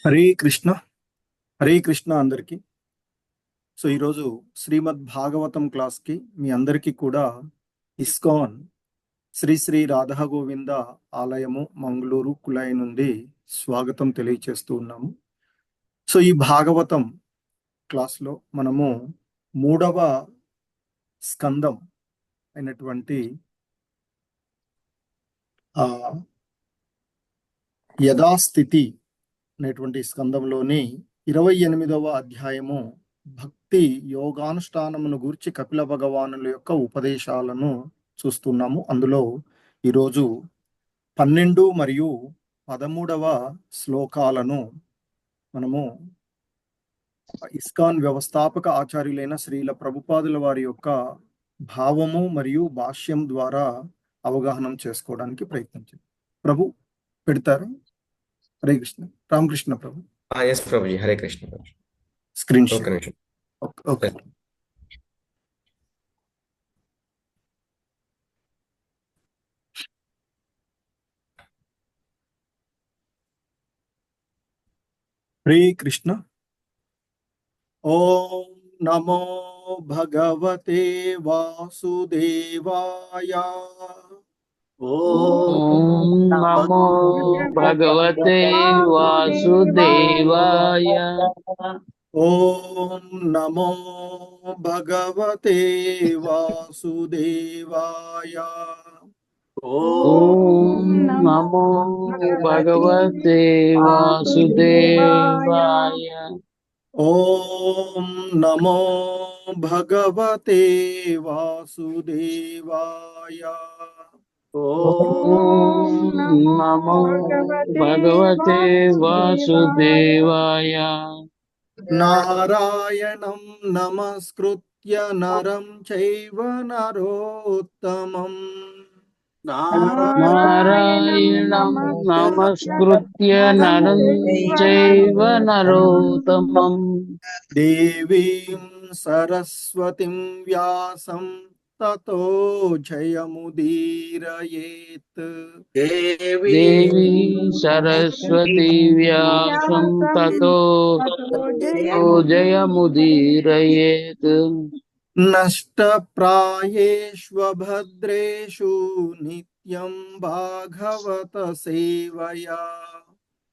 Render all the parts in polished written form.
హరే కృష్ణ, హరే కృష్ణ అందరికీ. సో ఈరోజు శ్రీమద్ భాగవతం క్లాస్కి మీ అందరికీ కూడా ఇస్కాన్ శ్రీ శ్రీ రాధా గోవింద ఆలయము మంగళూరు కుళాయి నుండి స్వాగతం తెలియచేస్తూ ఉన్నాము. సో ఈ భాగవతం క్లాస్లో మనము మూడవ స్కందం అయినటువంటి ఆ యథాస్థితి అనేటువంటి స్కందంలోని 28వ అధ్యాయము భక్తి యోగానుష్ఠానమును గూర్చి కపిల భగవానుల యొక్క ఉపదేశాలను చూస్తున్నాము. అందులో ఈరోజు 12 మరియు 13వ శ్లోకాలను మనము ఇస్కాన్ వ్యవస్థాపక ఆచార్యులైన శ్రీల ప్రభుపాదుల వారి యొక్క భావము మరియు భాష్యం ద్వారా అవగాహనం చేసుకోవడానికి ప్రయత్నించాం. ప్రభు పెడతారు. హరే కృష్ణ, రామకృష్ణ ప్రభు. ఎస్ ప్రభుజీ, హరే కృష్ణ ప్రభుజీ. స్క్రీన్ ఒక్క షేర్. నిమిషం. ఓకే. హరే కృష్ణ. ఓం నమో భగవతే వాసుదేవాయ. ఓం నమో భగవతే వాసుదేవాయ. ఓం నమో భగవతే వాసుదేవాయ. ఓం నమో భగవతే వాసుదేవాయ. ఓం నమో భగవతే వాసుదేవాయ. ఓం నమో భగవతే వాసుదేవాయ. నారాయణం నమస్కృత్య నరం చైవ నరోత్తమం. నారాయణం నమస్కృత్య నరం చైవ నరోత్తమం. దేవీం సరస్వతిం వ్యాసం తతో జయముదీరయేత్. దేవీ సరస్వతి వ్యాసం తతో జయముదీరయేత్. నష్టప్రాయేష్వభద్రేషు నిత్యం భాగవత సేవయా.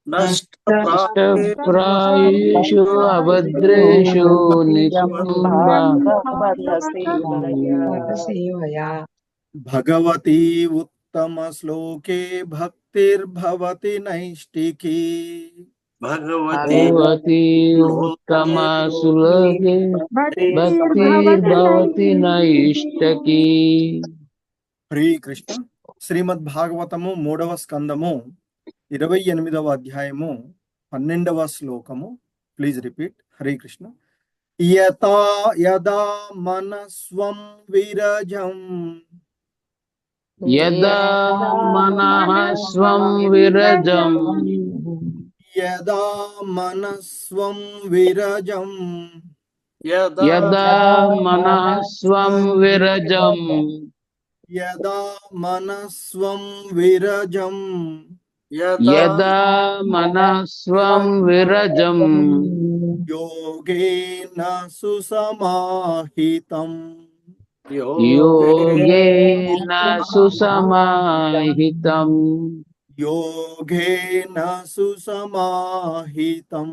నష్టప్రాయేషు అభద్రేషు నిత్యం భగవతి ఉత్తమ శ్లోకే భక్తిర్భవతి నైష్టికీ. భగవతి ఉత్తమ సులభే భక్తిర్భవతి నైష్టకీ. హరే కృష్ణ. శ్రీమద్ భాగవతము 3వ స్కందము 28వ అధ్యాయము 12వ శ్లోకము. Please repeat. Hare Krishna. యథా యదా మనస్వం విరజం. యదా మనః స్వం విరజం. యదా మనస్వం విరజం. యదా మనః స్వం విరజం. యదా మనస్వం విరజం. యదా మనః స్వం విరజం. యోగేన సుసమాహితం. యోగేన సుసమాహితం. యోగేన సుసమాహితం.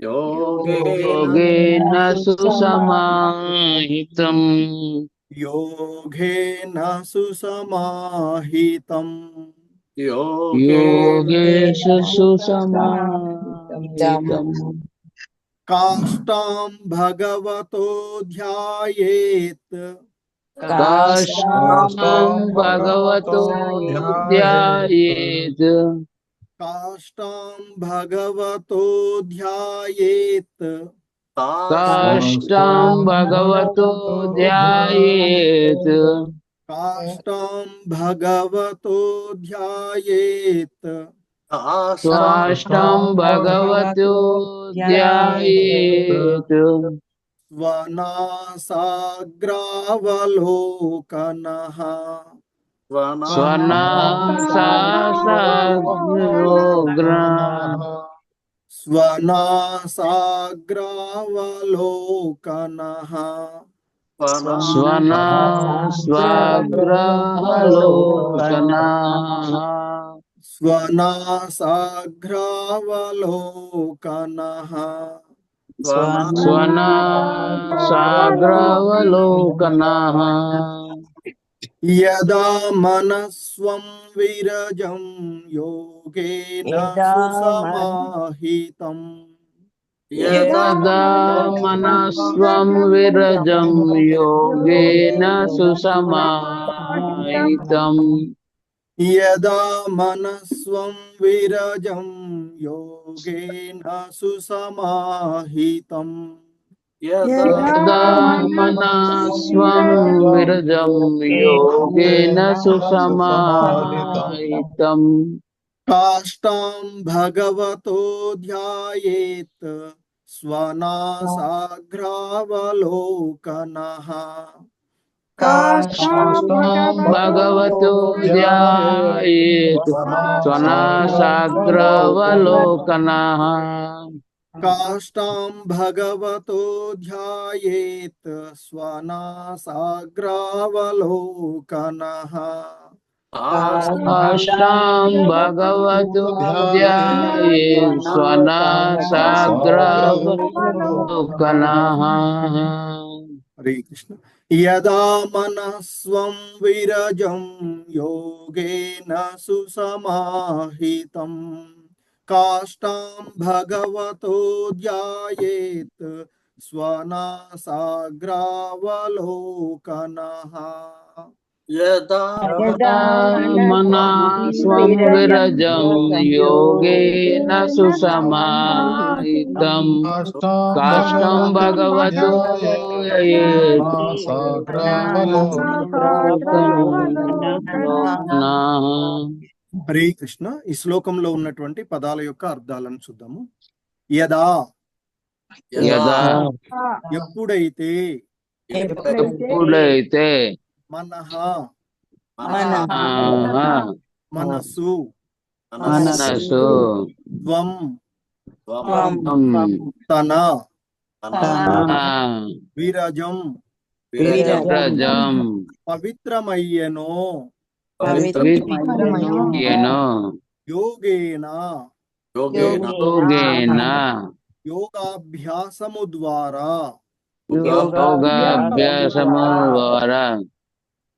యోగేన సుసమాహితం. యోగేన సుసమాహితం. యోగేషు సుసమాహితం. కాష్టాం భగవతో ధ్యాయేత్. కాష్టాం భగవతో ధ్యాయేత్. కాష్టాం భగవతో ధ్యాయేత్. కాష్టాం భగవతో ధ్యాయేత్. కాష్టాం భగవతో ధ్యాయేత్. కాష్టాం భగవతో ధ్యాయేత్. స్వనాసాగ్రావలోకనః. స్వనాసాగ్రోగ్ర స్వనాసాగ్రావలోకనః స్వనాస్వాగ్రహలోకనాః స్వనాసాగ్రావలోకనః స్వనాసాగ్రవలోకనాః యదా మనస్వం విరజం యోగేన సుసమాహితం యదా మనస్వం విరజం యోగేన సుసమాహితం యదా మనస్వం విరజం యోగేన సుసమాహితం యదా మనస్వం విరజం యోగేన సుసమాహితం కాష్టాం భగవతో ధ్యాయేత్ స్వనాసాగ్రావలోకనః కాష్టాం భగవతో ధ్యాయేత్ స్వనాసాగ్రవలోకనాః కాష్టాం భగవతో ధ్యాయేత్ స్వనాసాగ్రావలోకనః కాష్టాం భగవతో ధ్యాయేత్ స్వనాసాగ్రవలోకనాః. హరే కృష్ణ. యదా మనస్వం విరజం యోగేన సుసమాహితం కాష్టాం భగవతో ధ్యాయేత్ స్వనాసాగ్రావలోకనః యదా మనస్వం విరజం యోగేన సుసమాహితం కాష్టం భగవతో ధ్యాయేత్ లోకనాః. హరే కృష్ణ. ఈ శ్లోకంలో ఉన్నటువంటి పదాల యొక్క అర్థాలను చూద్దాము. యదా యదా ఎప్పుడైతే ఎప్పుడైతే మనః ఆహా మనస్సు మనసు త్వం త్వం తన ఆ విరజం విరజం పవిత్రమయ్యెనో పవిత్రమయ్యెనో యోగేన యోగేన యోగాభ్యాసము ద్వారా యోగాభ్యాసము ద్వారా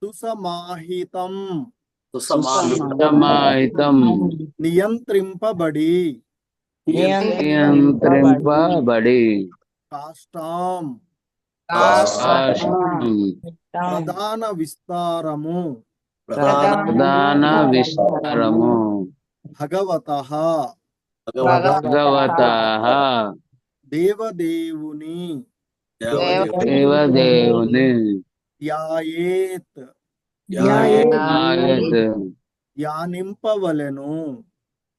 సుసమాహితం సమాహితం నియంత్రింపబడి నియంత్రింపబడి కాష్టాం కాష్టం ప్రధాన విస్తారము ప్రధాన విస్తారము భగవతః భగవతః దేవదేవుని దేవదేవుని ధ్యాయేత్ ఆయత్ ధ్యానింపవలెను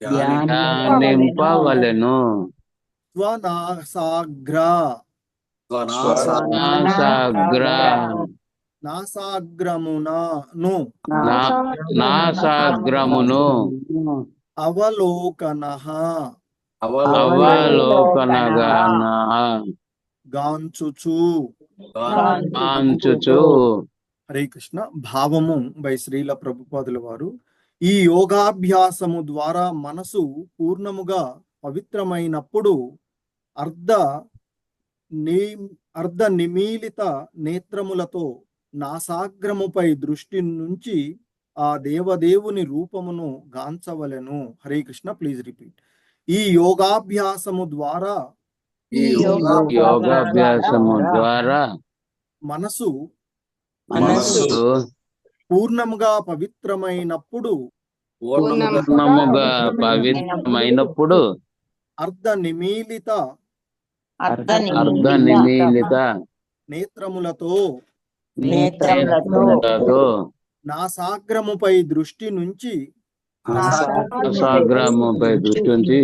ధ్యానింపవలెను స్వనాసాగ్ర నాసాగ్ర నాసాగ్రమునను నాసాగ్రమును అవలోకనః అవలోకనగాన గాంచుచు. కాంచుచు. హరే కృష్ణ. భావము బై శ్రీల ప్రభుపాదుల వారు. ఈ యోగాభ్యాసము ద్వారా మనసు పూర్ణముగా పవిత్రమైనప్పుడు అర్ధ నిమీలిత నేత్రములతో నాసాగ్రముపై దృష్టి నుంచి ఆ దేవదేవుని రూపమును గాంచవలెను. Hare Krishna. Please repeat. ఈ యోగాభ్యాసము ద్వారా యోగాభ్యాసము ద్వారా మనసు పూర్ణముగా పవిత్రమైనప్పుడు పూర్ణముగా పవిత్రమైనప్పుడు అర్ధ నిమీలిత అర్ధ నిమీలిత నేత్రములతో నేత్రములతో నాసాగ్రముపై దృష్టి నుంచి నాసాగ్రముపై దృష్టి ఉంచి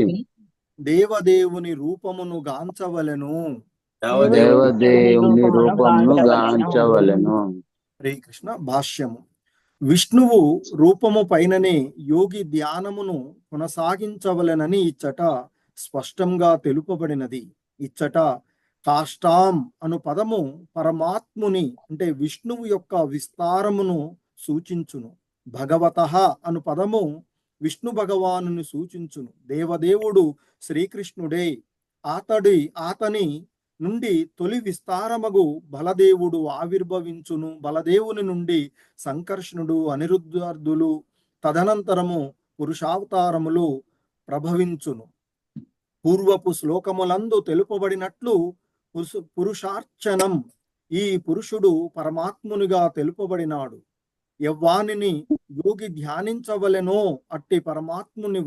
దేవదేవుని రూపమును గాంచవలెను. దేవదేవుని రూపమును గాంచవలెను. హరే కృష్ణ. భాష్యము. విష్ణువు రూపము పైననే యోగి ధ్యానమును కొనసాగించవలెనని ఇచ్చట స్పష్టంగా తెలుపబడినది. ఇచ్చట కాష్టాం అను పదము పరమాత్ముని అంటే విష్ణువు యొక్క విస్తారమును సూచించును. భగవతః అను పదము విష్ణు భగవానుని సూచించును. దేవదేవుడు శ్రీకృష్ణుడే. అతని నుండి తొలి విస్తారమగు బలదేవుడు ఆవిర్భవించును. బలదేవుని నుండి సంకర్షణుడు, అనిరుద్ధార్థులు, తదనంతరము పురుషావతారములు ప్రభవించును. పూర్వపు శ్లోకములందు తెలుపబడినట్లు పురుషార్చనం ఈ పురుషుడు పరమాత్మునిగా తెలుపబడినాడు. ఎవ్వానిని యోగి ధ్యానించవలెనో అట్టి పరమాత్ముని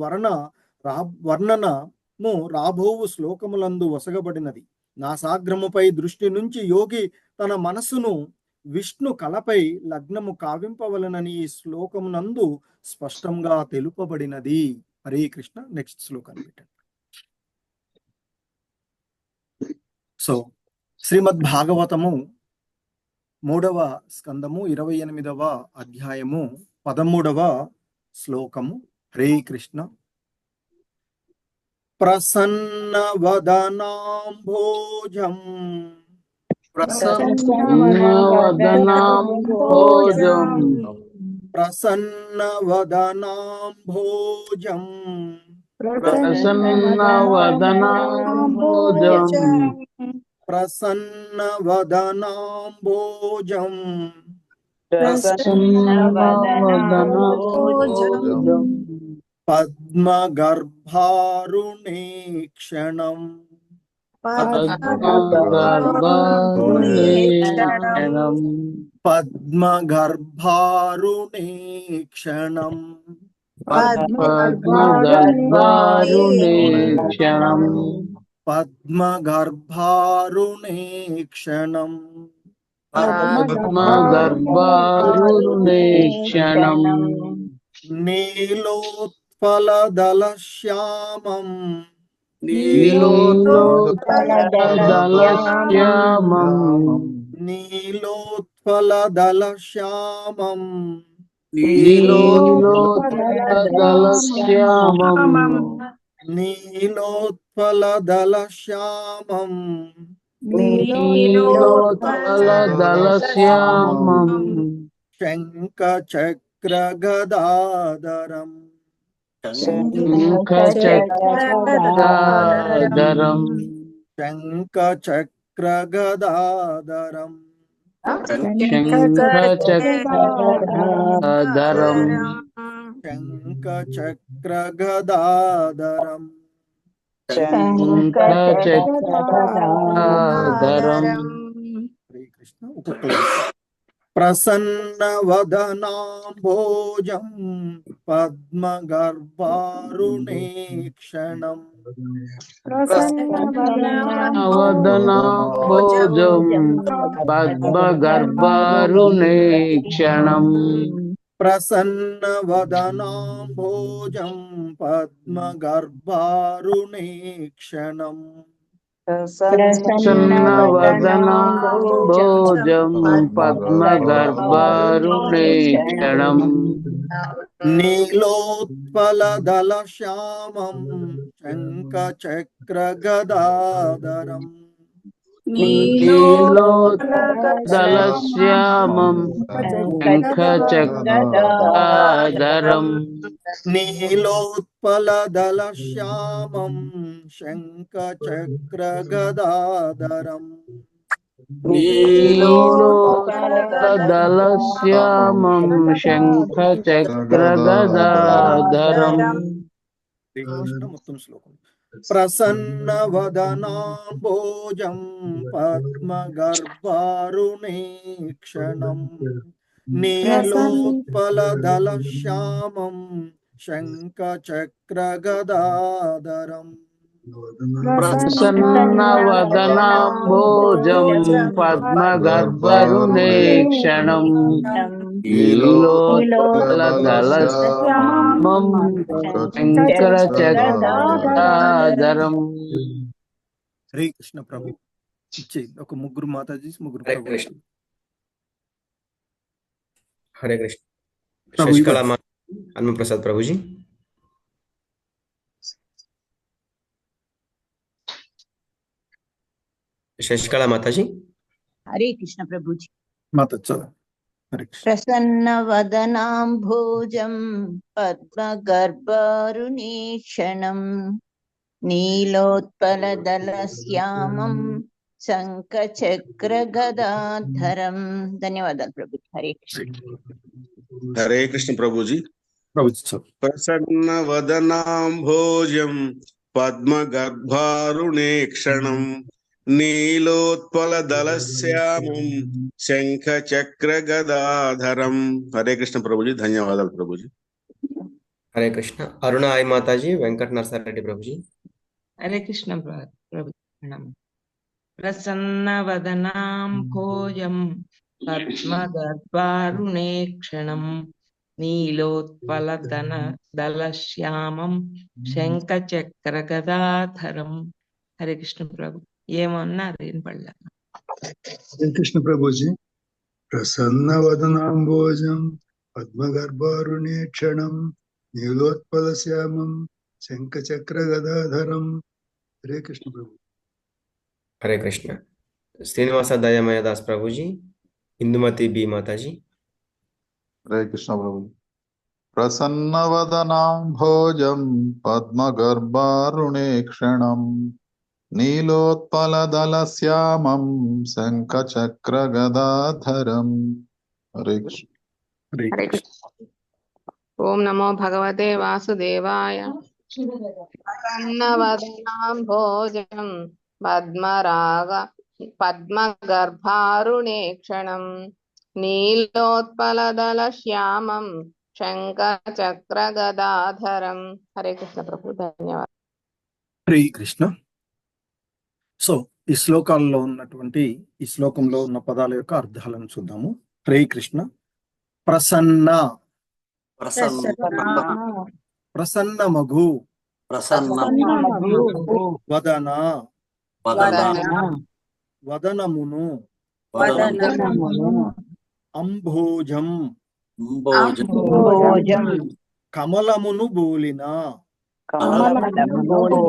వర్ణనము రాబోవు శ్లోకములందు వసగబడినది. నాసాగ్రముపై దృష్టి నుంచి యోగి తన మనసును విష్ణు కలపై లగ్నము కావింపవలెనని ఈ శ్లోకమునందు స్పష్టంగా తెలుపబడినది. హరే కృష్ణ. నెక్స్ట్ శ్లోకాన్ని పెట్టండి. సో శ్రీమద్ భాగవతము 3వ స్కందము 28వ అధ్యాయము 13వ శ్లోకము. హరే కృష్ణ. ప్రసన్న వదనాంభోజం వదనాంభోజం ప్రసన్న వదనాంభోజం ప్రసన్న వదనాంభోజం ప్రసన్న వదనాంభోజం ప్రసన్న వదనాంభోజం పద్మగర్భారుణేక్షణం పద్మగర్భారుణేక్షణం పద్మగర్భారుణేక్షణం పద్మగర్భారుణేక్షణం పద్మగర్భారుణేక్షణం పద్మగర్భారుణేక్షణం నీలోత్పలదళశ్యామం నీలోత్పలదళశ్యామం నీలోత్పలదళశ్యామం నీలోత్పలదళశ్యామం నీలోత్పలదళశ్యామం నీలోత్పలదళశ్యామం శంఖచక్రగదాధరం శంఖచక్రగదాధరం శంఖచక్రగదాధరం శంఖచక్రగదాధరం శంఖచక్రగదాధరం శంఖచక్రగదాధరం. హరే కృష్ణ. ఒక్కొక్క ప్రసన్న వదనాంభోజం పద్మగర్భారుణేక్షణం వదనాంభోజం పద్మగర్భారుణేక్షణం ప్రసన్న వదనాంభోజం పద్మగర్భారుణేక్షణం ప్రసన్నవదనాంభోజం పద్మగర్భారుణేక్షణం నీలోత్పలదళశ్యామం శంఖచక్రగదాధరం నీలోత్పలదళశ్యామం శంఖచక్రగదాధరం నీలోత్పలదళశ్యామం శంఖచక్రగదాధరం నీలోత్పలదళశ్యామం శంఖచక్రగదాధరం. శ్రీకృష్ణ మొత్తం శ్లోకం. ప్రసన్న వదనాంబోజం పద్మగర్భారుణేక్షణం నీలోత్పలదళశ్యామం శంఖచక్రగదాధరం ప్రసన్నవదనాంబోజం పద్మగర్భరుణేక్షణం నీలోత్పలదళశ్యామం శంకరచక్రగదాధరం. హరే కృష్ణ ప్రభు. ఇచ్చే ఒక ముగ్గురు మాతాజీ, ముగ్గురు హరే ప్రభు. కృష్ణ. హరే కృష్ణ. ప్రభు శశికళ ఇవ్వండి. మా హనుమప్రసాద్ ప్రభుజీ. శశికళ మాతాజీ. హరే కృష్ణ ప్రభుజీ. మాత చదువు. హరే కృష్ణ. ప్రసన్నవదనాంభోజం పద్మగర్భారుణీక్షణం నీలోత్పలదళశ్యామం శంఖచక్రగదాధరం. ధన్యవాదాలు ప్రభు. హరే కృష్ణ. హరే కృష్ణ ప్రభుజీ. ప్రభు చదువు. ప్రసన్న వదనాంభోజం పద్మగర్భారుణేక్షణం నీలోత్పల దళశ్యామం శంఖ చక్ర గదాధరం. హరే కృష్ణ ప్రభుజీ. ధన్యవాదాలు ప్రభుజీ. హరే కృష్ణ. అరుణ ఆయ్ మాతాజీ, వెంకట నరసారెడ్డి ప్రభుజీ. హరే కృష్ణ ప్రభు. ప్రణామం. ప్రసన్నవదనాం భోజం పద్మగర్భారుణేక్షణం నీలోత్పలదన దళశ్యామం శంఖచక్ర గదాధరం. హరే కృష్ణ ప్రభు. ఏమన్నారు వినపడలే. హరే కృష్ణ ప్రభుజీ. ప్రసన్న వదనాంబోజం పద్మగర్భారుణేక్షణం నీలోత్పల శ్యామం శంఖచక్ర గదాధరం. హరే కృష్ణ ప్రభు. హరే కృష్ణ. శ్రీనివాస దయామయ దాస్ ప్రభుజీ, ఇందుమతి బి మాతాజీ. హరే కృష్ణ ప్రభు. ప్రసన్నవదనాంభోజం పద్మగర్భారుణేక్షణం నీలోత్పలదళశ్యామం శంఖచక్రగదాధరం. హరే కృష్ణ. హరే హరే కృష్ణ. కృష్ణ. ఓం నమో భగవతే వాసుదేవాయ. ప్రసన్నవదనాంభోజం పద్మరాగ పద్మగర్భారుణేక్షణం నీలోత్పలదళ శ్యామం శంఖచక్రగదాధరం. హరే కృష్ణ ప్రభు. ధన్యవాదాలు. హరే కృష్ణ. సో ఈ శ్లోకాల్లో ఉన్నటువంటి ఈ శ్లోకంలో ఉన్న పదాల యొక్క అర్థాలను చూద్దాము. హరే కృష్ణ. ప్రసన్న, ప్రసన్న ప్రసన్న మగు, ప్రసన్న వదన, వదన వదనమును, వదనమును అంభోజం, అంబోజం భోజం కమలమును బోలిన, కమలమును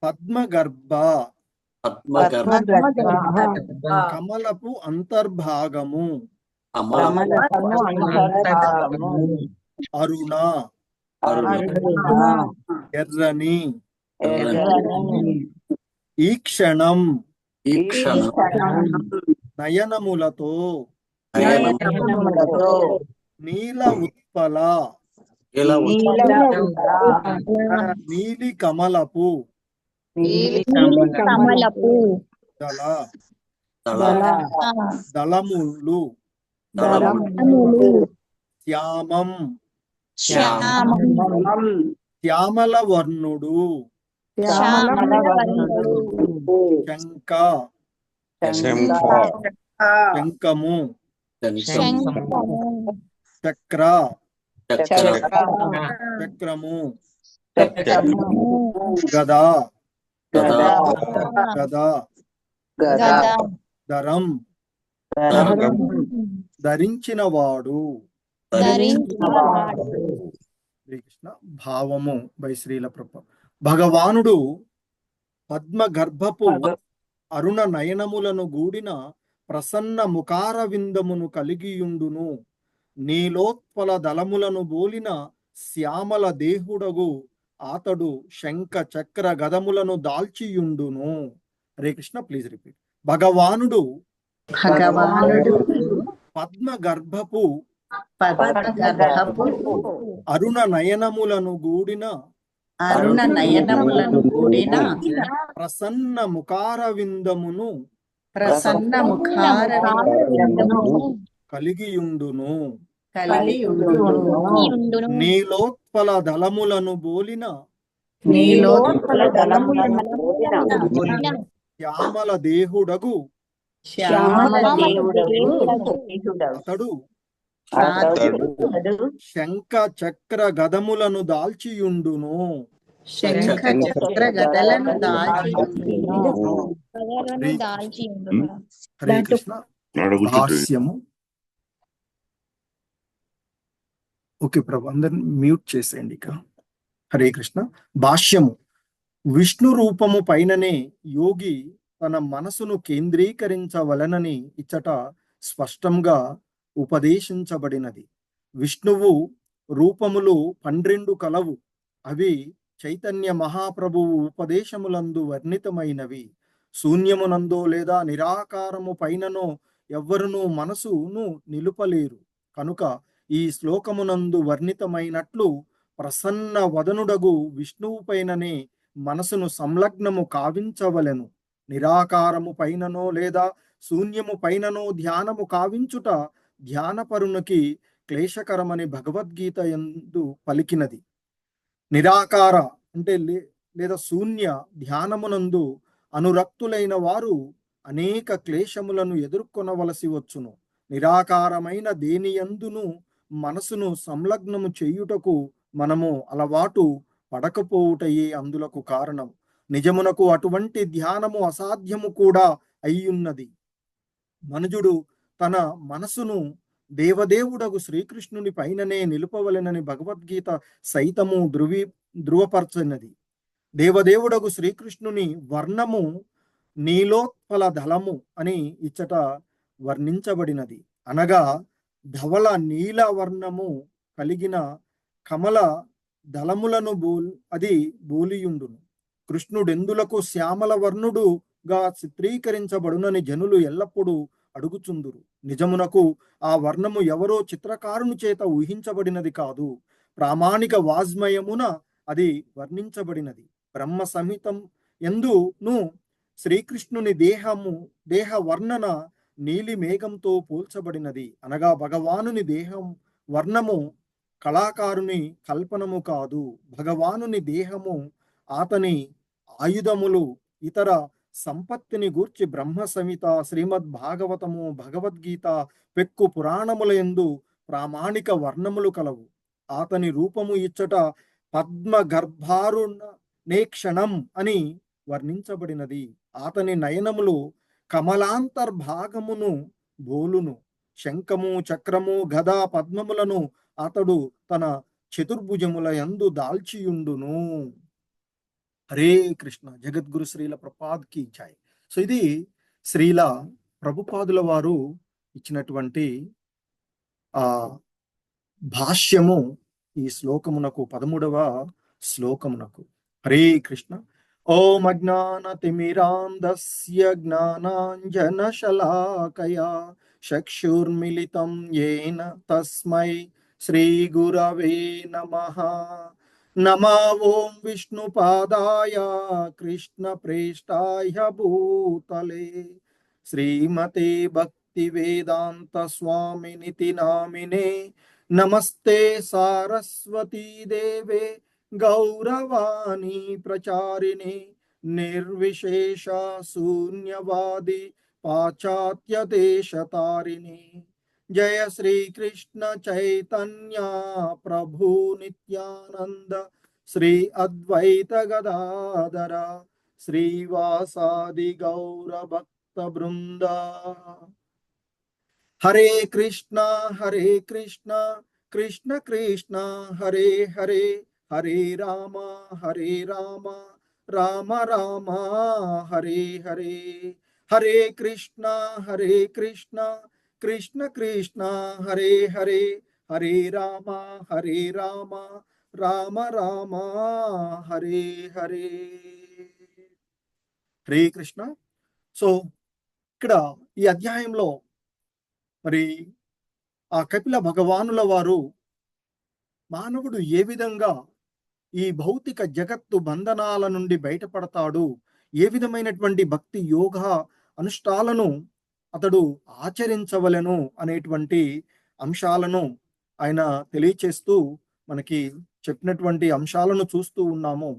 పద్మగర్భ, పద్మగర్భ కమలపు అంతర్భాగము, కమలపు అంతర్భాగము, అరుణ, అరుణ ఎర్రని, ఎర్రని, ఈ క్షణం, ఈ క్షణం, నయనములతో, నయనములతో, నీల ఉత్పల, నీల నీల నీలి కమలపు, నీలి కమలపు, దళ, దళ దళములు, దళములు, శ్యామం, శ్యామం, శ్యామల వర్ణుడు, శ్యామలవర్ణుడు, శంఖ, శంఖ, శంఖము, శంఖము, చక్ర, చక్ర, చక్రము, చక్రము, గద, గదా, గద, గద, దరం, దరం, ధరించినవాడు. ధరించినవాడు. శ్రీకృష్ణ. భావము బై శ్రీల ప్రభ. భగవానుడు పద్మగర్భపు అరుణ నయనములను గూడిన ప్రసన్న ముఖారవిందమును కలిగియుండును. నీలోత్పల దళములను బోలిన శ్యామల దేహుడగు ఆతడు శంఖ చక్ర గదములను దాల్చియుండును. హరే కృష్ణ. Please repeat. భగవానుడు భగవానుడు పద్మగర్భపు పద్మగర్భపు అరుణ నయనములను గూడిన అరుణ నయనములను కూడిన ప్రసన్న ముఖారవిందమును ప్రసన్న ముఖారవిందమును కలిగియుండును. కలిగియుండును. నీలోత్పల దళములను బోలిన నీలోత్పల దళములను కూడిన శ్యామల దేహుడగు శ్యామల దేవుడగు అతడు అతడు శంఖ చక్ర గదములను దాల్చియుండును. శంఖ చక్ర గదలను దాల్చియుండును. గదలను దాల్చియుండును. హరే కృష్ణ. భాష్యము. ఓకే ప్రభు, అందరిని మ్యూట్ చేసేయండి ఇక. హరే కృష్ణ. భాష్యము: విష్ణు రూపము పైననే యోగి తన మనసును కేంద్రీకరించవలెనని ఇచ్చట స్పష్టంగా ఉపదేశించబడినది. విష్ణువు రూపములు 12 కలవు. అవి చైతన్య మహాప్రభువు ఉపదేశములందు వర్ణితమైనవి. శూన్యమునందో లేదా నిరాకారము పైననో ఎవ్వరునూ మనసును నిలుపలేరు. కనుక ఈ శ్లోకమునందు వర్ణితమైనట్లు ప్రసన్న వదనుడగు విష్ణువు పైననే మనసును సంలగ్నము కావించవలెను. నిరాకారము పైననో లేదా శూన్యము పైననో ధ్యానము కావించుట ధ్యానపరునికి క్లేశకరమని భగవద్గీత యందు పలికినది. నిరాకార అంటే లేదా శూన్య ధ్యానమునందు అనురక్తులైన వారు అనేక క్లేశములను ఎదుర్కొనవలసి వచ్చును. నిరాకారమైన దేనియందును మనసును సంలగ్నము చేయుటకు మనము అలవాటు పడకపోవుటయే అందులకు కారణం. నిజమునకు అటువంటి ధ్యానము అసాధ్యము కూడా అయ్యున్నది. మనుజుడు తన మనసును దేవదేవుడగు శ్రీకృష్ణుని పైననే నిలుపవలెనని భగవద్గీత సైతము ధృవపరచినది. దేవదేవుడగు శ్రీకృష్ణుని వర్ణము నీలోత్పల దళము అని ఇచ్చట వర్ణించబడినది. అనగా ధవళ నీల వర్ణము కలిగిన కమల దళములను అది బోలియుండును. కృష్ణుడెందులకు శ్యామల వర్ణుడుగా చిత్రీకరించబడునని జనులు ఎల్లప్పుడూ అడుగుచుందురు. నిజమునకు ఆ వర్ణము ఎవరో చిత్రకారుని చేత ఊహించబడినది కాదు. ప్రామాణిక వాజ్మయమున అది వర్ణించబడినది. బ్రహ్మ సంహితం ఎందును శ్రీకృష్ణుని దేహ వర్ణన నీలి మేఘంతో పోల్చబడినది. అనగా భగవానుని దేహం వర్ణము కళాకారుని కల్పనము కాదు. భగవానుని దేహము, అతని ఆయుధములు, ఇతర సంపత్తిని గూర్చి బ్రహ్మ సంహిత, శ్రీమద్ భాగవతము, భగవద్గీత, పెక్కు పురాణముల యందు ప్రామాణిక వర్ణములు కలవు. అతని రూపము ఇచ్చట పద్మ గర్భారుణ నేక్షణం అని వర్ణించబడినది. అతని నయనములు కమలాంతర్భాగమును బోలును. శంఖము, చక్రము, గద, పద్మములను అతడు తన చతుర్భుజముల యందు దాల్చియుండును. హరే కృష్ణ. జగద్గురు శ్రీల ప్రభుపాద్ కి జై. సో ఇది శ్రీల ప్రభుపాదుల వారు ఇచ్చినటువంటి ఆ భాష్యము ఈ శ్లోకమునకు, 13వ శ్లోకమునకు. హరే కృష్ణ. ఓం అజ్ఞాన తిమిరాంధస్య జ్ఞానాంజన శలాకయా చక్షుర్మిళితం येन తస్మై శ్రీ గురవే నమః. నమో ఓం విష్ణుపాదాయ కృష్ణ ప్రేష్టాయ భూతలే శ్రీమతే భక్తి వేదాంత స్వామినితి నామినే నమస్తే సారస్వతీ దేవే గౌరవాణి ప్రచారిణే నిర్విశేష శూన్యవాది పాశ్చాత్య దేశతారిణి. జయ శ్రీ కృష్ణ చైతన్య ప్రభు నిత్యానంద శ్రీ అద్వైత గదాధర శ్రీవాసాది గౌర భక్త బృంద. హరే కృష్ణ హరే కృష్ణ కృష్ణ కృష్ణ హరే హరే, హరే రామ హరే రామ రామ రామ హరే హరే. హరే కృష్ణ హరే కృష్ణ కృష్ణ కృష్ణ హరే హరే, హరే రామ హరే రామ రామ రామ హరే హరే. హరే కృష్ణ. సో ఇక్కడ ఈ అధ్యాయంలో మరి ఆ కపిల భగవానుల వారు మానవుడు ఏ విధంగా ఈ భౌతిక జగత్తు బంధనాల నుండి బయటపడతాడు, ఏ విధమైనటువంటి భక్తి యోగ అనుష్ఠాలను అతడు ఆచరించవలెను అనేటువంటి అంశాలను ఆయన తెలియచేస్తూ మనకి చెప్పినటువంటి అంశాలను చూస్తూ ఉన్నాము.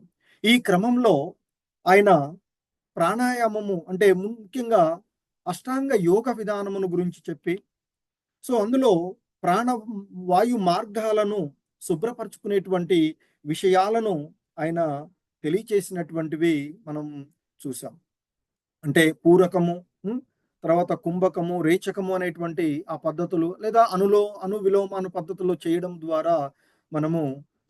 ఈ క్రమంలో ఆయన ప్రాణాయామము అంటే ముఖ్యంగా అష్టాంగ యోగ విధానమును గురించి చెప్పి, సో అందులో ప్రాణ వాయు మార్గాలను శుభ్రపరచుకునేటువంటి విషయాలను ఆయన తెలియచేసినటువంటివి మనం చూసాం. అంటే పూరకము, తర్వాత కుంభకము, రేచకము అనేటువంటి ఆ పద్ధతులు, లేదా అనువిలోమ అను పద్ధతుల్లో చేయడం ద్వారా మనము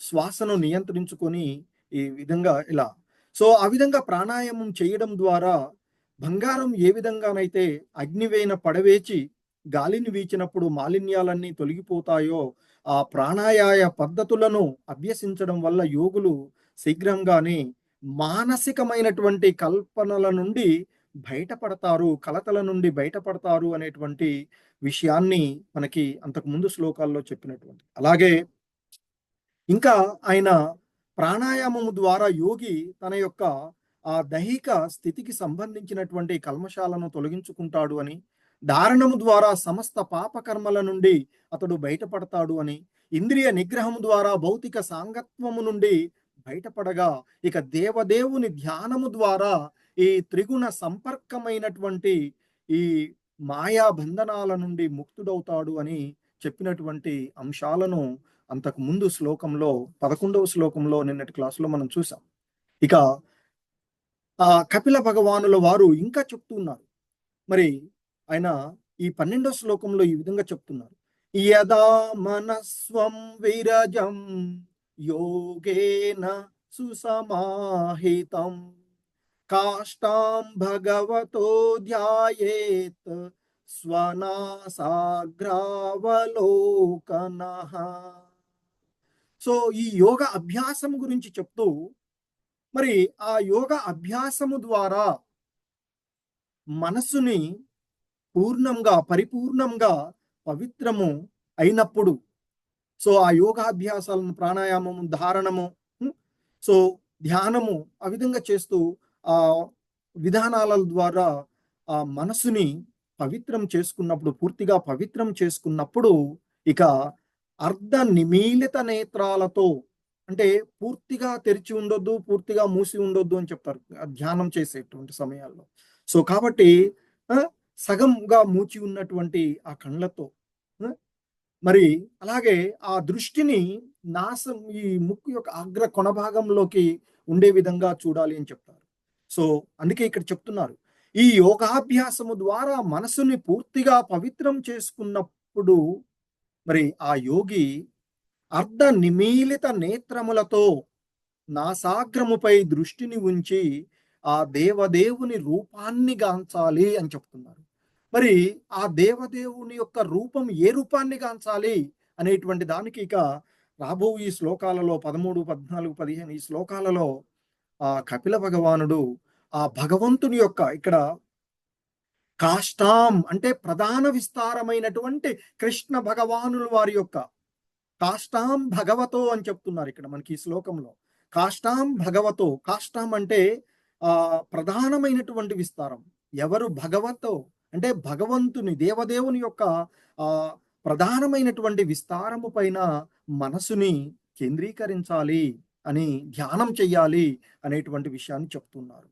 శ్వాసను నియంత్రించుకొని ఈ విధంగా ఇలా. సో ఆ విధంగా ప్రాణాయామం చేయడం ద్వారా బంగారం ఏ విధంగానైతే అగ్నివేన పడవేచి గాలిని వీచినప్పుడు మాలిన్యాలన్నీ తొలగిపోతాయో, ఆ ప్రాణాయామ పద్ధతులను అభ్యసించడం వల్ల యోగులు శీఘ్రంగానే మానసికమైనటువంటి కల్పనల నుండి బయటపడతారు, కలతల నుండి బయటపడతారు అనేటువంటి విషయాన్ని మనకి అంతకు ముందు శ్లోకాల్లో చెప్పినటువంటి. అలాగే ఇంకా ఆయన ప్రాణాయామము ద్వారా యోగి తన యొక్క ఆ దైహిక స్థితికి సంబంధించినటువంటి కల్మషాలను తొలగించుకుంటాడు అని, ధారణము ద్వారా సమస్త పాపకర్మల నుండి అతడు బయటపడతాడు అని, ఇంద్రియ నిగ్రహము ద్వారా భౌతిక సాంగత్వము నుండి బయటపడగా, ఇక దేవదేవుని ధ్యానము ద్వారా ఈ త్రిగుణ సంపర్కమైనటువంటి ఈ మాయా బంధనాల నుండి ముక్తుడవుతాడు అని చెప్పినటువంటి అంశాలను అంతకు ముందు శ్లోకంలో 11వ శ్లోకంలో నిన్నటి క్లాసులో మనం చూసాం. ఇక ఆ కపిల భగవానుల వారు ఇంకా చెప్తున్నారు. మరి ఆయన ఈ 12వ శ్లోకంలో ఈ విధంగా చెప్తున్నారు. యదా మనస్వం విరజం యోగేన సుసమాహితం కాష్టాం భగవతో ధ్యాయేత్ స్వనాసాగ్రావలోకనః. సో ఈ యోగ అభ్యాసం గురించి చెప్తూ, మరి ఆ యోగ అభ్యాసము ద్వారా మనస్సుని పూర్ణంగా పరిపూర్ణంగా పవిత్రము అయినప్పుడు, సో ఆ యోగాభ్యాసాలను ప్రాణాయామము, ధారణము, సో ధ్యానము ఆ విధంగా చేస్తూ ఆ విధానాల ద్వారా ఆ మనసుని పవిత్రం చేసుకున్నప్పుడు, పూర్తిగా పవిత్రం చేసుకున్నప్పుడు, ఇక అర్ధ నిమీలిత నేత్రాలతో, అంటే పూర్తిగా తెరిచి ఉండొద్దు, పూర్తిగా మూసి ఉండొద్దు అని చెప్తారు ధ్యానం చేసేటువంటి సమయాల్లో. సో కాబట్టి సగంగా మూచి ఉన్నటువంటి ఆ కళ్ళతో, మరి అలాగే ఆ దృష్టిని నాసం ఈ ముక్కు యొక్క అగ్ర కొన భాగంలోకి ఉండే విధంగా చూడాలి అని చెప్తారు. సో అందుకే ఇక్కడ చెప్తున్నారు, ఈ యోగాభ్యాసము ద్వారా మనసుని పూర్తిగా పవిత్రం చేసుకున్నప్పుడు మరి ఆ యోగి అర్ధ నిమీలిత నేత్రములతో నాసాగ్రముపై దృష్టిని ఉంచి ఆ దేవదేవుని రూపాన్ని గాంచాలి అని చెప్తున్నారు. మరి ఆ దేవదేవుని యొక్క రూపం ఏ రూపాన్ని గాంచాలి అనేటువంటి దానికి ఇక రాబో ఈ శ్లోకాలలో 13, 14, 15 ఈ శ్లోకాలలో ఆ కపిల భగవానుడు ఆ భగవంతుని యొక్క ఇక్కడ కాష్టాం అంటే ప్రధాన విస్తారమైనటువంటి కృష్ణ భగవానుల వారి యొక్క కాష్టాం భగవతో అని చెప్తున్నారు ఇక్కడ మనకి ఈ శ్లోకంలో. కాష్టాం భగవతో, కాష్టాం అంటే ఆ ప్రధానమైనటువంటి విస్తారం. ఎవరు భగవతో అంటే భగవంతుని దేవదేవుని యొక్క ఆ ప్రధానమైనటువంటి విస్తారము పైన మనసుని కేంద్రీకరించాలి అని ధ్యానం చెయ్యాలి అనేటువంటి విషయాన్ని చెప్తున్నారు.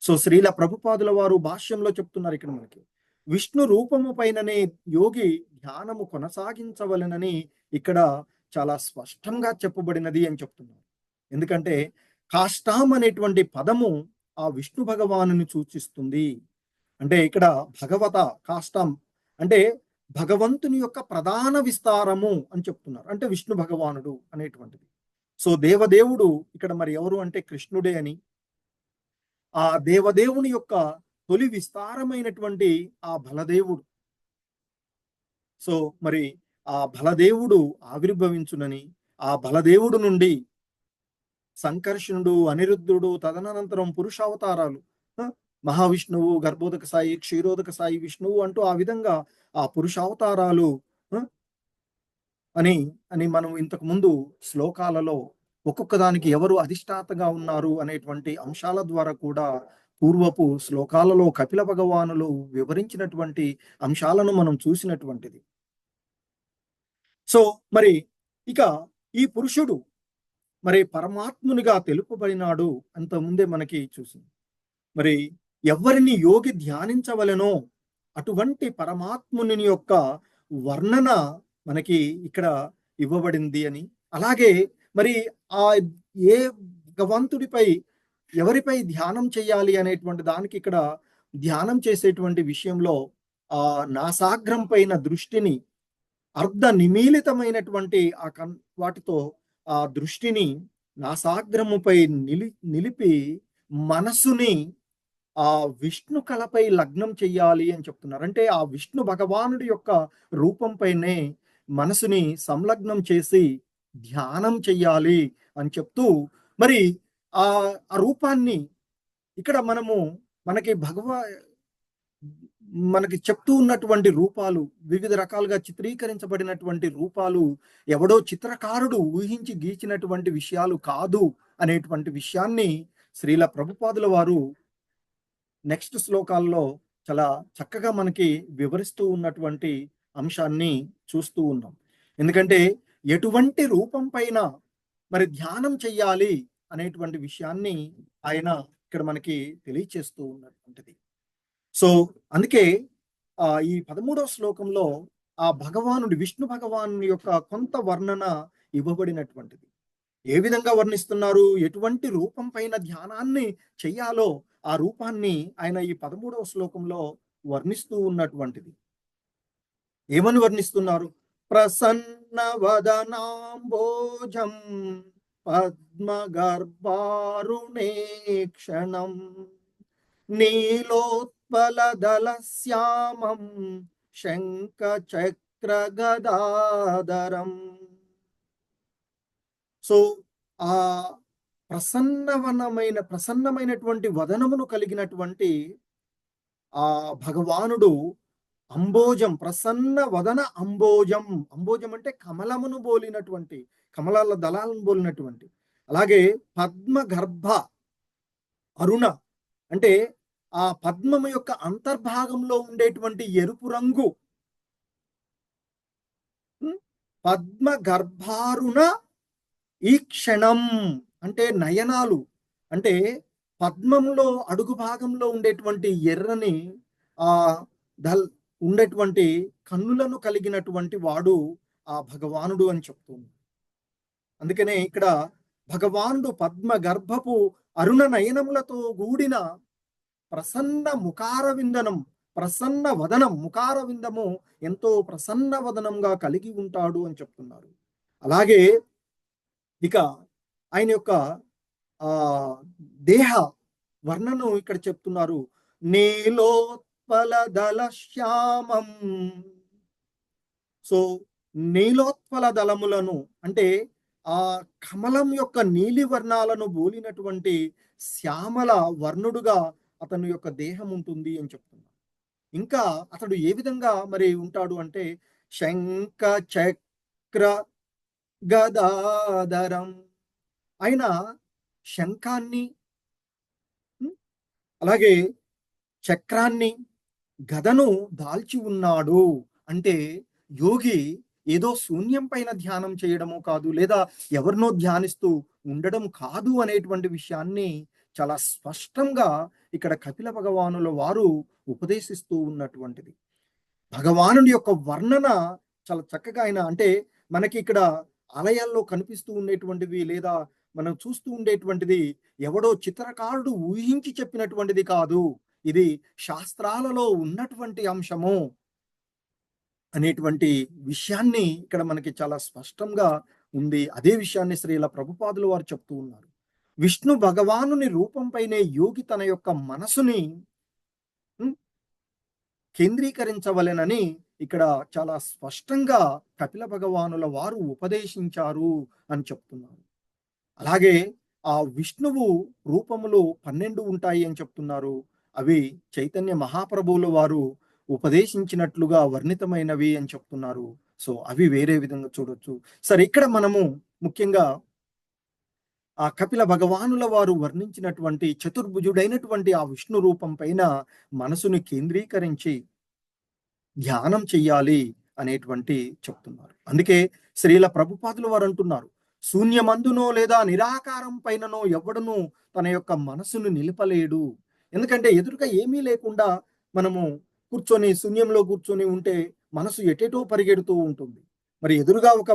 సో శ్రీల ప్రభుపాదుల వారు భాష్యంలో చెప్తున్నారు ఇక్కడ మనకి, విష్ణు రూపము పైననే యోగి ధ్యానము కొనసాగించవలెనని ఇక్కడ చాలా స్పష్టంగా చెప్పబడినది అని చెప్తున్నారు. ఎందుకంటే కాష్టాం అనేటువంటి పదము ఆ విష్ణు భగవానుని సూచిస్తుంది. అంటే ఇక్కడ భగవత కాష్టం అంటే భగవంతుని యొక్క ప్రధాన విస్తారము అని చెప్తున్నారు. అంటే విష్ణు భగవానుడు అనేటువంటిది. సో దేవదేవుడు ఇక్కడ మరి ఎవరు అంటే కృష్ణుడే అని, ఆ దేవదేవుని యొక్క తొలి విస్తారమైనటువంటి ఆ బలదేవుడు. సో మరి ఆ బలదేవుడు ఆవిర్భవించునని, ఆ బలదేవుడు నుండి సంకర్షణుడు, అనిరుద్ధుడు, తదనంతరం పురుషావతారాలు, మహావిష్ణువు, గర్భోదక సాయి, క్షీరోదక సాయి విష్ణువు అంటూ ఆ విధంగా ఆ పురుషావతారాలు అని అని మనం ఇంతకు ముందు శ్లోకాలలో ఒక్కొక్క దానికి ఎవరు అధిష్టాతగా ఉన్నారు అనేటువంటి అంశాల ద్వారా కూడా పూర్వపు శ్లోకాలలో కపిల భగవానులు వివరించినటువంటి అంశాలను మనం చూసినటువంటిది. సో మరి ఇక ఈ పురుషుడు మరి పరమాత్మునిగా తెలుపబడినాడు అంత ముందే మనకి చూసింది. మరి ఎవరిని యోగి ధ్యానించవలెనో అటువంటి పరమాత్ముని యొక్క వర్ణన మనకి ఇక్కడ ఇవ్వబడింది అని, అలాగే మరి ఆ ఏ భగవంతుడిపై ఎవరిపై ధ్యానం చేయాలి అనేటువంటి దానికి ఇక్కడ ధ్యానం చేసేటువంటి విషయంలో ఆ నాసాగ్రం పైన దృష్టిని, అర్ధ నిమీలితమైనటువంటి ఆ వాటితో ఆ దృష్టిని నాసాగ్రముపై నిలిపి మనసుని ఆ విష్ణు కళపై లగ్నం చెయ్యాలి అని చెప్తున్నారు. అంటే ఆ విష్ణు భగవానుడి యొక్క రూపంపైనే మనసుని సంలగ్నం చేసి ధ్యానం చెయ్యాలి అని చెప్తూ, మరి ఆ ఆ రూపాన్ని ఇక్కడ మనకి మనకి చెప్తూ ఉన్నటువంటి రూపాలు, వివిధ రకాలుగా చిత్రీకరించబడినటువంటి రూపాలు ఎవడో చిత్రకారుడు ఊహించి గీచినటువంటి విషయాలు కాదు అనేటువంటి విషయాన్ని శ్రీల ప్రభుపాదుల వారు నెక్స్ట్ శ్లోకాల్లో చాలా చక్కగా మనకి వివరిస్తూ ఉన్నటువంటి అంశాన్ని చూస్తూ ఉన్నాం. ఎందుకంటే ఎటువంటి రూపం పైన మరి ధ్యానం చెయ్యాలి అనేటువంటి విషయాన్ని ఆయన ఇక్కడ మనకి తెలియచేస్తూ ఉన్నటువంటిది. సో అందుకే ఈ 13వ శ్లోకంలో ఆ భగవానుడి, విష్ణు భగవాను యొక్క కొంత వర్ణన ఇవ్వబడినటువంటిది. ఏ విధంగా వర్ణిస్తున్నారు, ఎటువంటి రూపం పైన ధ్యానాన్ని చెయ్యాలో ఆ రూపాన్ని ఆయన ఈ 13వ శ్లోకంలో వర్ణిస్తూ ఉన్నటువంటిది. ఏమని వర్ణిస్తున్నారు? ప్రసన్న వదనాంబోజం పద్మగర్భారుణే క్షణం నీలోత్పలదళ శ్యామం శంఖ చక్ర గదాధరం. సో ఆ ప్రసన్నమైనటువంటి వదనమును కలిగినటువంటి ఆ భగవానుడు అంబోజం, ప్రసన్న వదన అంబోజం. అంబోజం అంటే కమలమును బోలినటువంటి, కమలాల దళాలను బోలినటువంటి. అలాగే పద్మ గర్భ అరుణ అంటే ఆ పద్మము యొక్క అంతర్భాగంలో ఉండేటువంటి ఎరుపు రంగు. పద్మ గర్భారుణ ఈ క్షణం అంటే నయనాలు, అంటే పద్మంలో అడుగు భాగంలో ఉండేటువంటి ఎర్రని ఆ ఉండేటువంటి కన్నులను కలిగినటువంటి వాడు ఆ భగవానుడు అని చెప్తుంది. అందుకనే ఇక్కడ భగవానుడు పద్మ గర్భపు అరుణ నయనములతో కూడిన ప్రసన్న ముఖారవిందనం, ప్రసన్న వదనం, ముఖారవిందము ఎంతో ప్రసన్న వదనంగా కలిగి ఉంటాడు అని చెప్తున్నారు. అలాగే ఇక ఆయన యొక్క ఆ దేహ వర్ణను ఇక్కడ చెప్తున్నారు. నీలోత్పల దళ శ్యామం. సో నీలోత్పల దళములను అంటే ఆ కమలం యొక్క నీలి వర్ణాలను బోలినటువంటి శ్యామల వర్ణుడుగా అతని యొక్క దేహం ఉంటుంది అని చెప్తున్నారు. ఇంకా అతడు ఏ విధంగా మరి ఉంటాడు అంటే శంఖ చక్ర గదాధరం. ఆయన శంఖాన్ని అలాగే చక్రాన్ని, గదను దాల్చి ఉన్నాడు. అంటే యోగి ఏదో శూన్యం పైన ధ్యానం చేయడము కాదు, లేదా ఎవరినో ధ్యానిస్తూ ఉండడం కాదు అనేటువంటి విషయాన్ని చాలా స్పష్టంగా ఇక్కడ కపిల భగవానుల వారు ఉపదేశిస్తూ ఉన్నటువంటిది. భగవానుడి యొక్క వర్ణన చాలా చక్కగా ఆయన, అంటే మనకి ఇక్కడ ఆలయాల్లో కనిపిస్తూ ఉండేటువంటివి లేదా మనం చూస్తూ ఉండేటువంటిది ఎవడో చిత్రకారుడు ఊహించి చెప్పినటువంటిది కాదు, ఇది శాస్త్రాలలో ఉన్నటువంటి అంశము అనేటువంటి విషయాన్ని ఇక్కడ మనకి చాలా స్పష్టంగా ఉంది. అదే విషయాన్ని శ్రీల ప్రభుపాదులు వారు చెప్తూ ఉన్నారు. విష్ణు భగవానుని రూపంపైనే యోగి తన యొక్క మనసుని కేంద్రీకరించవలెనని ఇక్కడ చాలా స్పష్టంగా కపిల భగవానుల వారు ఉపదేశించారు అని చెప్తున్నారు. అలాగే ఆ విష్ణువు రూపములు 12 ఉంటాయి అని చెప్తున్నారు. అవి చైతన్య మహాప్రభువుల వారు ఉపదేశించినట్లుగా వర్ణితమైనవి అని చెప్తున్నారు. సో అవి వేరే విధంగా చూడొచ్చు. సరే, ఇక్కడ మనము ముఖ్యంగా ఆ కపిల భగవానుల వారు వర్ణించినటువంటి చతుర్భుజుడైనటువంటి ఆ విష్ణు రూపం పైన మనసుని కేంద్రీకరించి ధ్యానం చెయ్యాలి అనేటువంటి చెప్తున్నారు. అందుకే శ్రీల ప్రభుపాదులు వారు అంటున్నారు, శూన్యమందునో లేదా నిరాకారం పైననో ఎవడనూ తన యొక్క మనసును నిలపలేడు. ఎందుకంటే ఎదురుగా ఏమీ లేకుండా మనము కూర్చొని శూన్యంలో కూర్చొని ఉంటే మనసు ఎటేటో పరిగెడుతూ ఉంటుంది. మరి ఎదురుగా ఒక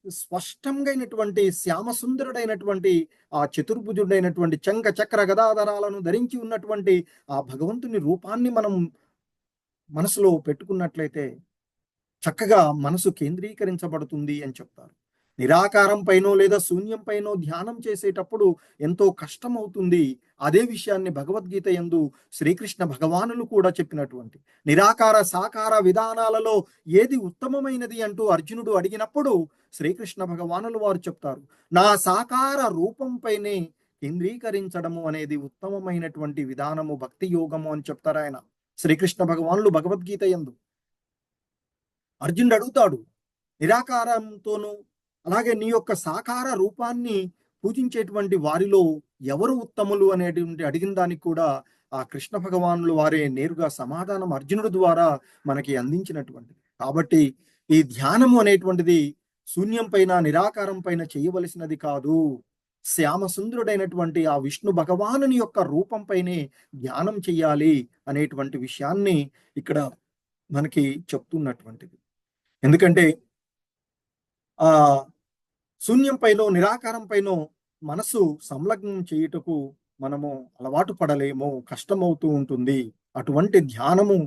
స్పష్టంగా అయినటువంటి శ్యామసుందరుడైనటువంటి ఆ చతుర్భుజుడైనటువంటి చంక చక్ర గదాధరాలను ధరించి ఉన్నటువంటి ఆ భగవంతుని రూపాన్ని మనం మనసులో పెట్టుకున్నట్లయితే చక్కగా మనసు కేంద్రీకరించబడుతుంది అని చెప్తారు. నిరాకారం పైనో లేదా శూన్యం పైనో ధ్యానం చేసేటప్పుడు ఎంతో కష్టం అవుతుంది. అదే విషయాన్ని భగవద్గీత యందు శ్రీకృష్ణ భగవానులు కూడా చెప్పినటువంటి నిరాకార సాకార విధానాలలో ఏది ఉత్తమమైనది అంటూ అర్జునుడు అడిగినప్పుడు శ్రీకృష్ణ భగవానులు వారు చెప్తారు, నా సాకార రూపం పైనే కేంద్రీకరించడము అనేది ఉత్తమమైనటువంటి విధానము, భక్తి యోగము అని చెప్తారు ఆయన శ్రీకృష్ణ భగవానులు భగవద్గీత యందు. అర్జునుడు అడుగుతాడు, నిరాకారంతోనూ అలాగే నీ యొక్క సాకార రూపాన్ని పూజించేటువంటి వారిలో ఎవరు ఉత్తములు అనేటువంటి అడిగిన దానికి కూడా ఆ కృష్ణ భగవానులు వారే నేరుగా సమాధానం అర్జునుడి ద్వారా మనకి అందించినటువంటిది. కాబట్టి ఈ ధ్యానము అనేటువంటిది శూన్యం పైన నిరాకారం పైన చేయవలసినది కాదు. శ్యామసుందరుడైనటువంటి ఆ విష్ణు భగవానుని యొక్క రూపం పైనే ధ్యానం చెయ్యాలి అనేటువంటి విషయాన్ని ఇక్కడ మనకి చెప్తున్నటువంటిది. ఎందుకంటే ఆ శూన్యం పైనో నిరాకారం పైనో మనసు సంలగ్నం చేయుటకు మనము అలవాటు పడలేము, కష్టమవుతూ ఉంటుంది. అటువంటి ధ్యానము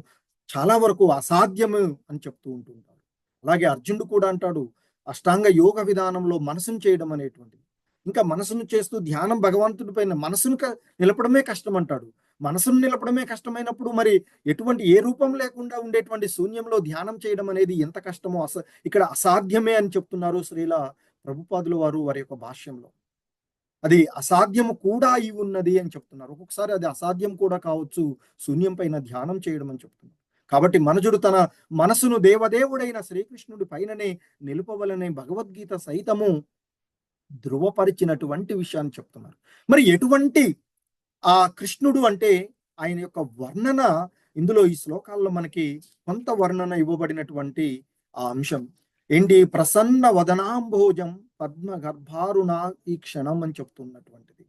చాలా వరకు అసాధ్యము అని చెప్తూ ఉంటుంటాడు. అలాగే అర్జునుడు కూడా అంటాడు, అష్టాంగ యోగ విధానంలో మనసును చేయడం అనేటువంటిది, ఇంకా మనసును చేస్తూ ధ్యానం భగవంతుడి పైన మనసును నిలపడమే కష్టం అంటాడు. మనసును నిలపడమే కష్టమైనప్పుడు మరి ఎటువంటి ఏ రూపం లేకుండా ఉండేటువంటి శూన్యంలో ధ్యానం చేయడం అనేది ఎంత కష్టమో ఇక్కడ అసాధ్యమే అని చెప్తున్నారు శ్రీల ప్రభుపాదుల వారు వారి యొక్క భాష్యంలో. అది అసాధ్యము కూడా అయి ఉన్నది అని చెప్తున్నారు. ఒక్కొక్కసారి అది అసాధ్యం కూడా కావచ్చు శూన్యం పైన ధ్యానం చేయడం అని చెప్తున్నారు. కాబట్టి మనుజుడు తన మనసును దేవదేవుడైన శ్రీకృష్ణుడి పైననే నిలుపవలనే భగవద్గీత సైతము ధృవపరిచినటువంటి విషయాన్ని చెప్తున్నారు. మరి ఎటువంటి ఆ కృష్ణుడు అంటే ఆయన యొక్క వర్ణన ఇందులో ఈ శ్లోకాల్లో మనకి కొంత వర్ణన ఇవ్వబడినటువంటి ఆ అంశం ఏంటి? ప్రసన్న వదనాంభోజం పద్మ గర్భారుణ ఈ క్షణం అని చెప్తున్నటువంటిది.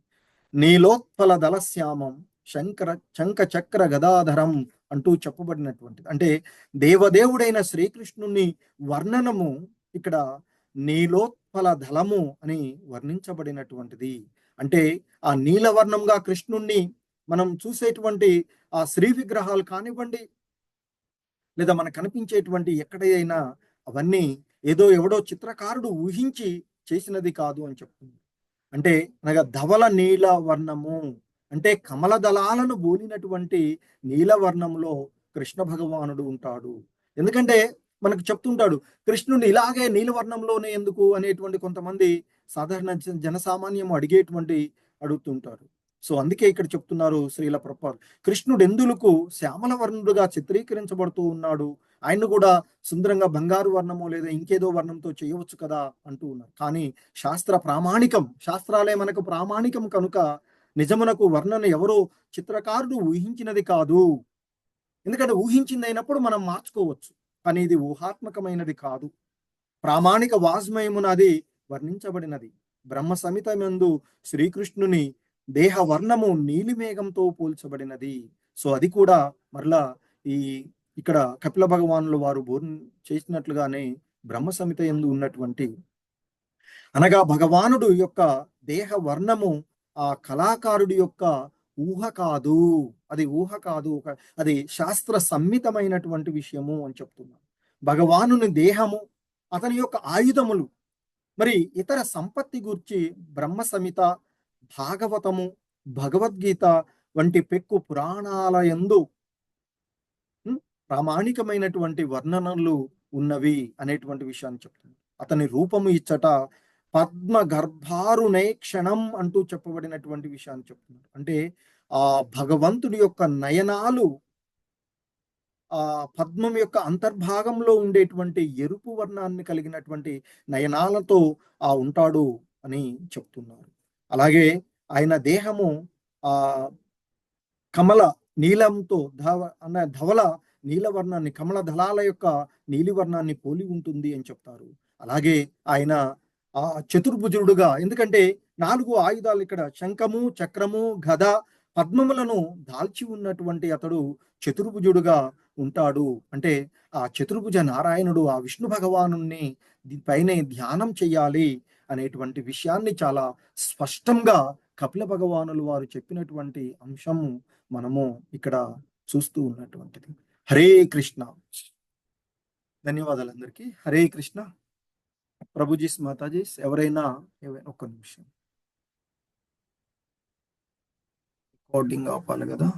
నీలోత్పల దళశ్యామం శంకర శంఖ చక్ర గదాధరం అంటూ చెప్పబడినటువంటిది. అంటే దేవదేవుడైన శ్రీకృష్ణుని వర్ణనము ఇక్కడ నీలోత్పల దళము అని వర్ణించబడినటువంటిది. అంటే ఆ నీలవర్ణంగా కృష్ణుణ్ణి మనం చూసేటువంటి ఆ శ్రీ విగ్రహాలు కానివ్వండి, లేదా మనకు కనిపించేటువంటి ఎక్కడైనా అవన్నీ ఏదో ఎవడో చిత్రకారుడు ఊహించి చేసినది కాదు అని చెప్తుంది. అంటే అనగా ధవల నీల వర్ణము అంటే కమల దళాలను బోలినటువంటి నీలవర్ణంలో కృష్ణ భగవానుడు ఉంటాడు. ఎందుకంటే మనకు చెప్తుంటాడు కృష్ణుని ఇలాగే నీలవర్ణంలోనే ఎందుకు అనేటువంటి కొంతమంది సాధారణ జనసామాన్యం అడుగుతుంటారు. సో అందుకే ఇక్కడ చెప్తున్నారు శ్రీల ప్రభుపాదులు, కృష్ణుడు ఎందుకు శ్యామల వర్ణుడుగా చిత్రీకరించబడుతూ ఉన్నాడు, ఆయన్ను కూడా సుందరంగా బంగారు వర్ణమో లేదా ఇంకేదో వర్ణంతో చేయవచ్చు కదా అంటూ ఉన్నారు. కానీ శాస్త్ర ప్రామాణికం, శాస్త్రాలే మనకు ప్రామాణికం కనుక నిజమునకు వర్ణన ఎవరో చిత్రకారుడు ఊహించినది కాదు. ఎందుకంటే ఊహించింది అయినప్పుడు మనం మార్చుకోవచ్చు, కానీ ఇది ఊహాత్మకమైనది కాదు. ప్రామాణిక వాజ్మయమునది వర్ణించబడినది. బ్రహ్మ సమితమందు శ్రీకృష్ణుని దేహ వర్ణము నీలిమేఘంతో పోల్చబడినది. సో అది కూడా మరలా ఈ ఇక్కడ కపిల భగవానులు వారు చేసినట్లుగానే బ్రహ్మ సమిత యందు ఉన్నటువంటి అనగా భగవానుడు యొక్క దేహ వర్ణము ఆ కళాకారుడి యొక్క ఊహ కాదు, అది ఊహ కాదు, అది శాస్త్ర సమ్మితమైనటువంటి విషయము అని చెప్తున్నారు. భగవానుని దేహము, అతని యొక్క ఆయుధములు, మరి ఇతర సంపత్తి గూర్చి బ్రహ్మ సమిత, భాగవతము, భగవద్గీత వంటి పెక్కు పురాణాల యందు ప్రామాణికమైనటువంటి వర్ణనలు ఉన్నవి అనేటువంటి విషయాన్ని చెప్తున్నారు. అతని రూపము ఇచ్చట పద్మ గర్భారుణే క్షణం అంటూ చెప్పబడినటువంటి విషయాన్ని చెప్తున్నారు. అంటే ఆ భగవంతుడి యొక్క నయనాలు ఆ పద్మం యొక్క అంతర్భాగంలో ఉండేటువంటి ఎరుపు వర్ణాన్ని కలిగినటువంటి నయనాలతో ఆ ఉంటాడు అని చెప్తున్నారు. అలాగే ఆయన దేహము ఆ కమల నీలంతో ధవల నీలవర్ణాన్ని, కమల దళాల యొక్క నీలివర్ణాన్ని పోలి ఉంటుంది అని చెప్తారు. అలాగే ఆయన ఆ చతుర్భుజుడుగా, ఎందుకంటే 4 ఆయుధాలు ఇక్కడ శంఖము, చక్రము, గద, పద్మములను దాల్చి ఉన్నటువంటి అతడు చతుర్భుజుడుగా ఉంటాడు. అంటే ఆ చతుర్భుజ నారాయణుడు, ఆ విష్ణు భగవానుణ్ణి పైనే ధ్యానం చేయాలి అనేటువంటి విషయాన్ని చాలా స్పష్టంగా కపిల భగవానులు వారు చెప్పినటువంటి అంశము మనము ఇక్కడ చూస్తూ ఉన్నటువంటిది. హరే కృష్ణ. ధన్యవాదాలు అందరికీ. హరే కృష్ణ. ప్రభుజీస్, మాతాజీస్, ఎవరైనా ఒక్క నిమిషం, రికార్డింగ్ ఆపాలి కదా.